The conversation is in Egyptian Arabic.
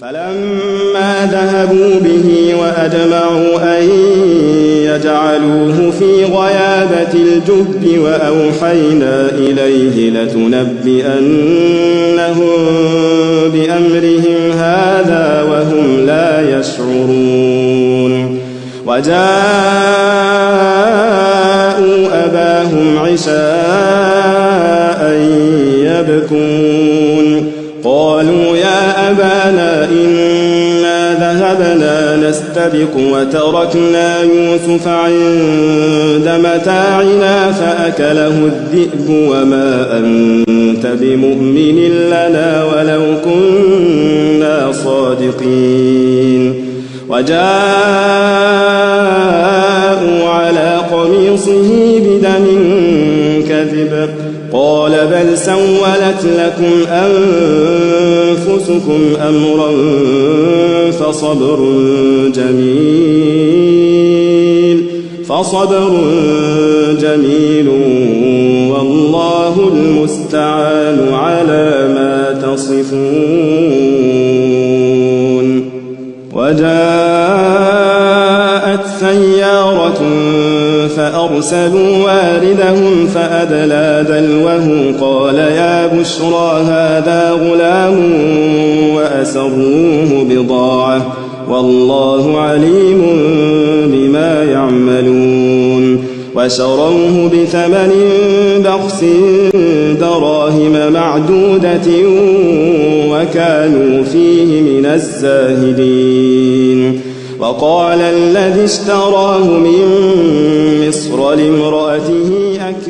فلما ذهبوا به وأجمعوا أن يجعلوه في غيابة الجب وأوحينا إليه لتنبئنهم بأمرهم هذا وهم لا يشعرون. وجاءوا أباهم عشاء يبكون. قالوا يا أبانا إنا ذهبنا نستبق وتركنا يوسف عند متاعنا فأكله الذئب وما أنت بمؤمن لنا ولو كنا صادقين. وجاءوا على قميصه بدم كذب. قال بل سولت لكم أنفسكم أمرا فصبر جميل والله المستعان على ما تصفون. وجاءت سيارة فأرسلوا واردهم فأدلى دلوه. قال يا بشرى هذا غلام وأسروه بضاعة والله عليم بما يعملون. وشروه بثمن بخس دراهم معدودة وكانوا فيه من الزاهدين. وقال الذي اشتراه من مصر لامرأته أكرمي